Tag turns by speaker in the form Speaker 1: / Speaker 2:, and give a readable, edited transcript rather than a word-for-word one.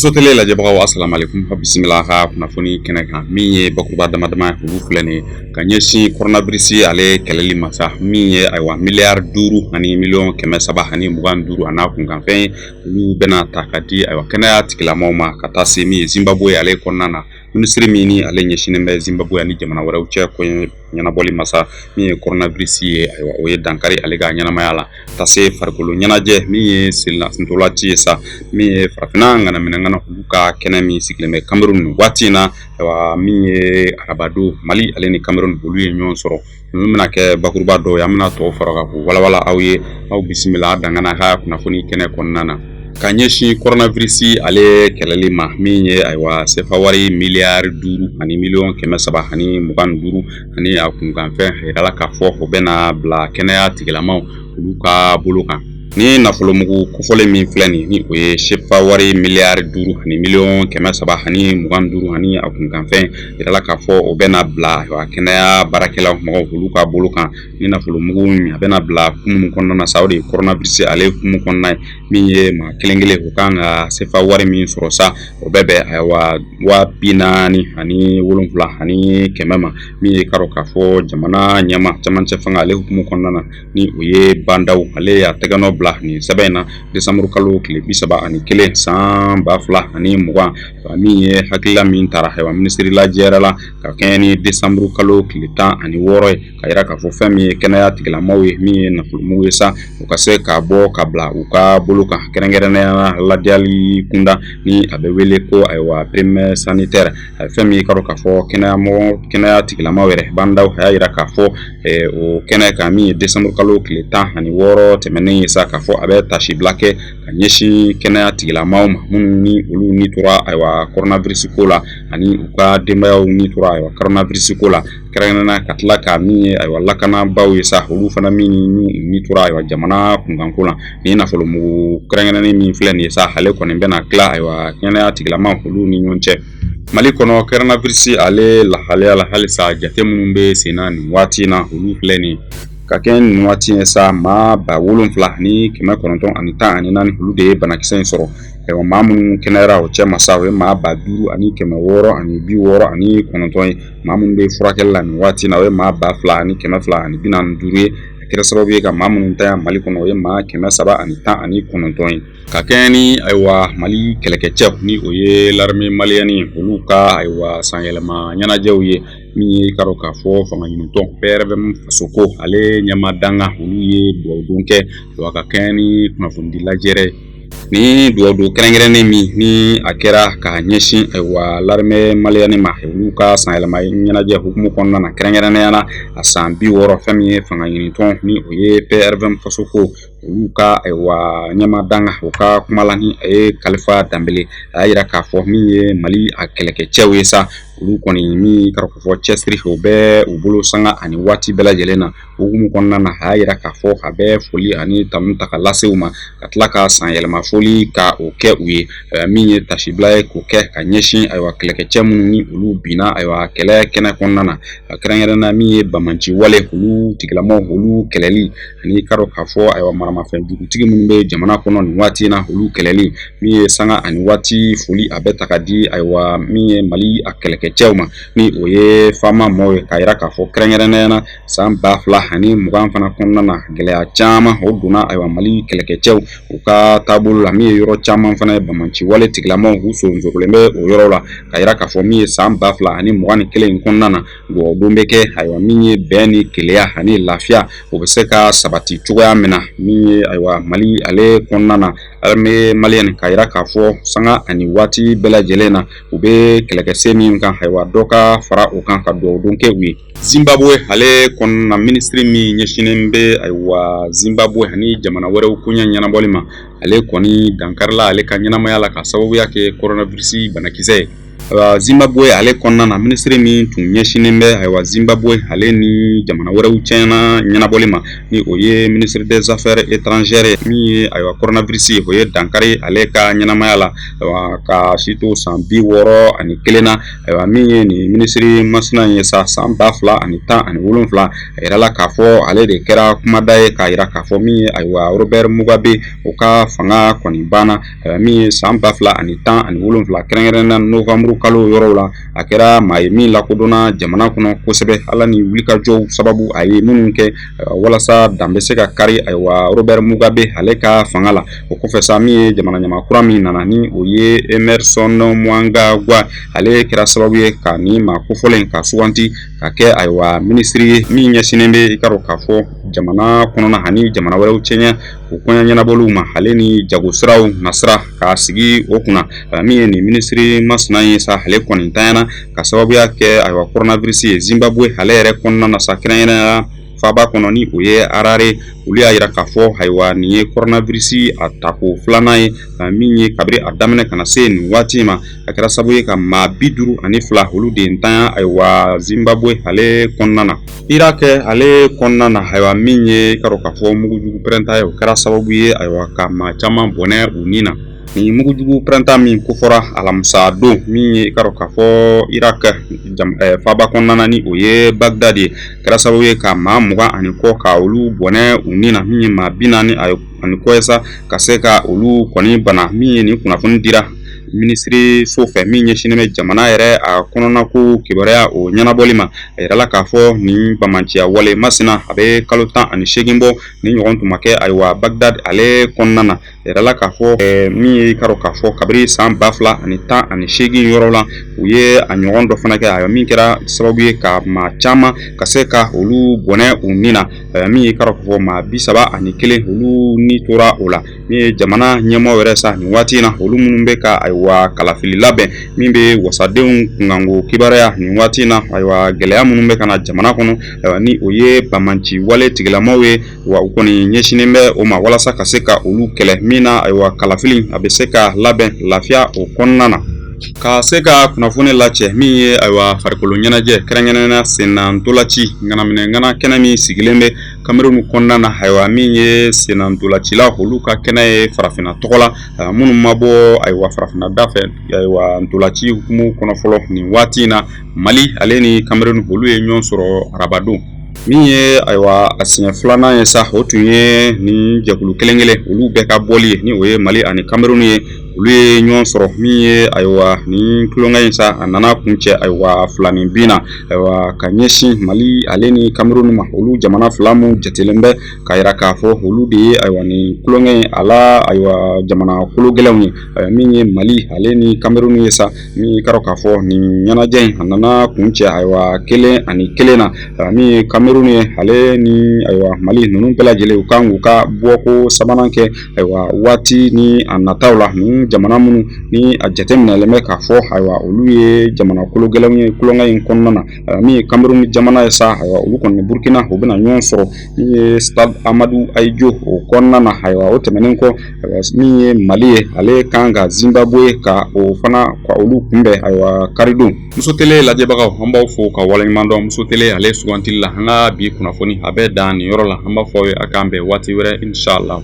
Speaker 1: Muso tele lajɛbagaw, asalamu alaikum. A bisimila ka kunnafoni kɛnɛ kan. Min ye bakuruba dama dama olu filɛ nin ye ka ɲɛsin coronavirus ale kɛlɛli ma sa, min ye ayiwa miliyari 5 ani miliyɔn 325 a n'a kunkanfɛn ye, olu bɛna ta ka di ayiwa kɛnɛya tigilamaw ma ka taa se min ye Zimbabwe ale kɔnɔna na. Minisiri min ni ale ɲɛsinnen bɛ Zimbabwe ani jamana wɛrɛw cɛ ko ɲɛnabɔli masa, min ye coronavirus ye, ayiwa o ye dankari ale ka ɲɛnamaya la. Taa se farikolo ɲɛnajɛ min ye senna ntolanci ye sa, min ye farafinna ŋanaminɛŋana olu ka kɛnɛ min sigilen bɛ Cameroun nin waati in na, ayiwa min ye arabado, Mali ale ni Cameroun olu ye ɲɔgɔn sɔrɔ. Ninnu bɛna kɛ bakuruba dɔw ye, an bɛna tɔw fara kan k'u walawala aw ye. Aw bisimila dangana ka kunnafoni kɛnɛ kɔnɔna na. Ka ɲɛsin coronavirus ale kɛlɛli ma, min ye ayiwa sefa wari miliyari 5 ani miliyɔn 325 ani a kunkanfɛn, a yirala k'a fɔ o bɛna bila kɛnɛya tigilamaw olu ka bolo kan. Ni nafolomugu kofɔlen min filɛ nin, ni o ye sefa wari miliyari 5 ani miliyɔn 325 ani a kunkanfɛn, yirala k'a fɔ o bɛna bila ayiwa kɛnɛya baarakɛlaw mɔgɔw olu ka bolo kan. Ni nafolomugu a bɛna bila kun min kɔnɔna na sa, o de ye coronavirus ale hukumu kɔnɔna ye. Min ye maa kelen kelen o kan ka sefa wari min sɔrɔ sa, o bɛ bɛn ayiwa 47,100 ma. Min ye k'a k'a fɔ jamana ɲɛma camancɛ fanga ale hukumu kɔnɔna na, ni o ye Bah N'Daw, ale y'a tɛgɛnɔ bila nin sɛbɛn in na desanburu kalo tile 31 san 2020. Min ye hakilila min taara ayiwa minisiri lajɛyara la ka kɛɲɛ ni desanburu kalo tile 16 ye, ka yira k'a fɔ fɛn min ye kɛnɛya tigilamaw ye, min ye nafolomugu ye sa, u ka se k'a bɔ ka bila u ka bolo kan, kɛrɛnkɛrɛnnenya la ladiyali kunda ni a bɛ wele ko ayiwa prime sanitaire. Fɛn min ye k'a dɔn k'a fɔ kɛnɛyamɔgɔ kɛnɛya tigilamaw yɛrɛ, Bah N'Daw a y'a yira k'a fɔ o kɛnɛ kan, min ye desanburu kalo tile 16 tɛmɛnen ye sa, k'a fɔ a bɛ tasibila kɛ ka ɲɛsin kɛnɛya tigilamaw ma minnu ni olu ni tora ayiwa coronavirus ko la, ani u ka denbayaw ni tora ayiwa coronavirus ko la kɛrɛnkɛrɛnnenya, ka tila ka min ye ayiwa lakanabaaw ye sa, olu fana min ni tora ayiwa jamana kunkanko la. Nin nafolomugu kɛrɛnkɛrɛnnen min filɛ nin ye sa, ale kɔni bɛna tila ayiwa kɛnɛya tigilamaw olu ni ɲɔgɔn cɛ. Mali kɔnɔ, coronavirus ale lahalaya la halisa, jate minnu bɛ sen na nin waati in na, olu filɛ nin ka kɛ nin waati in sa, maa 7914 olu de ye banakisɛ in sɔrɔ. Ayiwa maa minnu kɛnɛyara o cɛ masa, o ye maa 5669 ye. Maa minnu bɛ furakɛli la nin waati in na, o ye maa 2245 ye. A kɛra sababu ye ka maa minnu ta Mali kɔnɔ, o ye maa 319 ye. Ka kɛɲɛ ni ayiwa Mali kɛlɛkɛcɛw, ni o ye l'armée malienne, olu ka ayiwa sanyɛlɛma ɲɛnajɛw ye, min ye k'a dɔn k'a fɔ fanga ɲinitɔn PRVM Fasoko ale ɲɛma danga, olu ye dugawudon kɛ wa ka kɛɲɛ ni kunnafonidi lajɛrɛ ni dugawudon kɛrɛnkɛrɛnnen min ni a kɛra ka ɲɛsin ayiwa l'armée malienne ma, olu ka sanyɛlɛma ɲɛnajɛ hukumu kɔnɔna na, kɛrɛnkɛrɛnnenya la a san 60. Fɛn min ye fanga ɲinitɔn, ni o ye PRVM Fasoko, olu ka ayiwa ɲɛma danga, u ka kuma la, ni a ye Kalifa Danbele, a y'a yira k'a fɔ min ye Mali a kɛlɛkɛcɛw ye sa, olu kɔni min k'a fɔ cɛsiri o bɛ u bolo sanga ani waati bɛɛ lajɛlen na. Hukumu kɔnɔna na, a y'a yira k'a fɔ a bɛ foli ani tanu ta ka lase u ma, ka tila ka san yɛlɛma foli ka o kɛ u ye, min ye tasibila ye k'o kɛ ka ɲɛsin ayiwa kɛlɛkɛcɛ minnu ni olu binna ayiwa kɛlɛ kɛnɛ kɔnɔna na, kɛrɛnkɛrɛnnenya min ye bamanci wale olu tigilamaw olu kɛlɛli, ani k'a dɔn k'a fɔ ayiwa maramafɛn jugutigi minnu bɛ jamana kɔnɔ nin waati in na, olu kɛlɛli. Min ye sanga ani waati foli a bɛ ta ka di ayiwa min ye Mali a kɛlɛkɛcɛw ma, ni o ye FAMa mɔɔw ye, k'a yira k'a fɔ kɛrɛnkɛrɛnnenya na san 2020 fana kɔnɔna na, gɛlɛya caman o donna ayiwa Mali kɛlɛkɛcɛw u ka taabolo la. Min ye yɔrɔ caman fana ye bamanci wale tigilamaw u sonsolen bɛ o yɔrɔ la, ka yira k'a fɔ min ye san 2021 in kɔnɔna na, dugawudon bɛ kɛ ayiwa min ye bɛn ni keleya ani lafiya o bɛ se ka sabati cogoya min na, min ye ayiwa Mali ale kɔnɔna na, armée malienne, k'a yira k'a fɔ sanga ani waati bɛɛ lajɛlen na u bɛ kɛlɛkɛsen min kan, ayiwa dɔ ka fara o kan ka dugawudon kɛ u ye. Zimbabwe ale kɔnɔna, minisiri min ɲɛsinnen bɛ ayiwa Zimbabwe ani jamana wɛrɛw koɲɛ ɲɛnabɔli ma, ale kɔni dankarila ale ka ɲɛnamaya la ka sababuya kɛ coronavirus banakisɛ ye. Zimbabwe ale kɔnɔna na, minisiri min tun ɲɛsinnen bɛ ayiwa Zimbabwe ale ni jamana wɛrɛw cɛɲɛna ɲɛnabɔli ma, ni o ye ministre des Affaires étrangères ye, min ye ayiwa coronavirus ye, o ye dankari ale ka ɲɛnamaya la, ayiwa ka si to san 61 na. Ayiwa, min ye nin minisiri masina ye sa, san 2017, a yirala k'a fɔ ale de kɛra kumada ye k'a yira k'a fɔ min ye ayiwa Robert Mugabe, o ka fanga kɔni banna. Ayiwa, min ye san 2017, kɛrɛnkɛrɛnnenya novembre kalo yɔrɔw la, a kɛra maa ye min lakodɔnna jamana kɔnɔ kosɛbɛ, ala ni wulikajɔw sababu a ye minnu kɛ walasa dan bɛ se ka kari ayiwa Robert Mugabe ale ka fanga la. O kɔfɛ sa, min ye jamana ɲɛmaa kura min nana, ni o ye Emmerson Mnangagwa, ale kɛra sababu ye ka nin maa kofɔlen ka suganti ka kɛ ayiwa minisiri ye min ɲɛsinnen bɛ, i ka dɔn k'a fɔ, jamana kɔnɔna ani jamana wɛrɛw cɛɲɛ o koɲɛ ɲɛnabɔliw ma, ale ni jagosiraw nasira k'a sigi o kunna. Min ye nin minisiri masina ye sa, ale kɔni tanyana ka sababuya kɛ ayiwa coronavirus ye Zimbabwe ale yɛrɛ kɔnɔna na sa, kɛrɛnkɛrɛnnenya faaba kɔnɔ, ni o ye Harare. Olu y'a yira k'a fɔ ayiwa nin ye coronavirus a tako filanan ye min ye kabiri a daminɛ ka na se nin waati ma, a kɛra sababu ye ka maa 52 olu de ntanya ayiwa Zimbabwe ale kɔnɔna na. Irak ale kɔnɔna na, ayiwa min ye ka dɔn k'a fɔ mugujugu pɛrɛnta ye, o kɛra sababu ye ayiwa ka maa caman bɔnɛ u ni na. Nin mugujugu pɛrɛnta min kofɔra alamisa don, min ye ka dɔn k'a fɔ Irak faaba kɔnɔna na, ni o ye Bagdad ye, kɛra sababu ye ka maa 20 ani kɔ ka olu bɔnɛ u ni na, min ye maa 40 ani kɔ ye sa, ka se ka olu kɔni bana. Min ye nin kunnafoni dira minisiri so fɛ min ɲɛsinnen bɛ jamana yɛrɛ a kɔnɔna ko kibaruya o ɲɛnabɔli ma, a yirala k'a fɔ nin bamanciya wale masina, a bɛ kalo 18 bɔ ni ɲɔgɔn tun ma kɛ ayiwa Bagdad ale kɔnɔna na. A yirala k'a fɔ min ye ka dɔn k'a fɔ kabiri san 2018 yɔrɔ la, u ye a ɲɔgɔn dɔ fana kɛ, ayiwa min kɛra sababu ye ka maa caman ka se ka olu bɔnɛ u ni na, min ye ka dɔn k'a fɔ maa 31 olu ni tora o la. Min ye jamana ɲɛmɔgɔ yɛrɛ sa nin waati in na, olu minnu bɛ ka ayiwa kalafili labɛn min bɛ wasadenw kunkanko kibaruya nin waati in na, ayiwa gɛlɛya minnu bɛ ka na jamana kɔnɔ, ayiwa ni o ye banbaanci wale tigilamaw ye, wa u kɔni ɲɛsinnen bɛ o ma walasa ka se ka olu kɛlɛ, min na ayiwa kalafili a bɛ se ka labɛn lafiya o kɔnɔna na. Ka se ka kunnafoni lacɛ, min ye ayiwa farikolo ɲɛnajɛ, kɛrɛnkɛrɛnnenya senna ntolaci ŋanaminɛ ŋana kɛnɛ min sigilen bɛ Cameroun kɔnɔna na, ayiwa min ye senna ntolacila olu ka kɛnɛ ye farafinna tɔgɔ la, minnu ma bɔ ayiwa farafinna da fɛ, ayiwa ntolaci hukumu kɔnɔ fɔlɔ nin waati in na, Mali ale ni Cameroun olu ye ɲɔgɔn sɔrɔ arabadon. Min ye ayiwa a siɲɛ filanan ye sa, o tun ye nin jɛkulu kelen kelen olu bɛɛ ka bɔli ye, ni o ye Mali ani Cameroun ye, olu ye ɲɔgɔn sɔrɔ. Min ye ayiwa nin tulonkɛ in sa, a nana kuncɛ ayiwa filanin bin na, ayiwa ka ɲɛsin Mali ale ni Cameroun ma, olu jamana fila mun jatelen bɛ ka yira k'a fɔ olu de ye ayiwa nin tulonkɛ in a la ayiwa jamana kolo gɛlɛnw ye. Min ye Mali ale ni Cameroun ye sa, min ka dɔn k'a fɔ nin ɲɛnajɛ in a nana kuncɛ ayiwa 1-1 na. Min ye Cameroun ye ale ni ayiwa Mali ninnu bɛɛ lajɛlen, u kan k'u ka bɔko sabanan kɛ ayiwa waati ni a nataw la. Nin jamana minnu ni a jateminɛlen bɛ k'a fɔ ayiwa olu ye jamana kolo gɛlɛnw ye tulonkɛ in kɔnɔna na, min ye Cameroun jamana ye sa, ayiwa olu kɔni Burkina u bɛna ɲɔgɔn sɔrɔ min ye Stade Amadou Ahidjo o kɔnɔna na. Ayiwa o tɛmɛnen kɔ, min ye Mali ye, ale kan ka Zimbabwe ka o fana ka olu kunbɛn ayiwa karidon. Muso Télé lajɛbagaw, an b'aw fo ka waleɲuman dɔn Muso Télé ale sugantili la. An ka bi kunnafoni a bɛ dan nin yɔrɔ la. An b'a fɔ aw ye a k'an bɛn waati wɛrɛ, inshallah.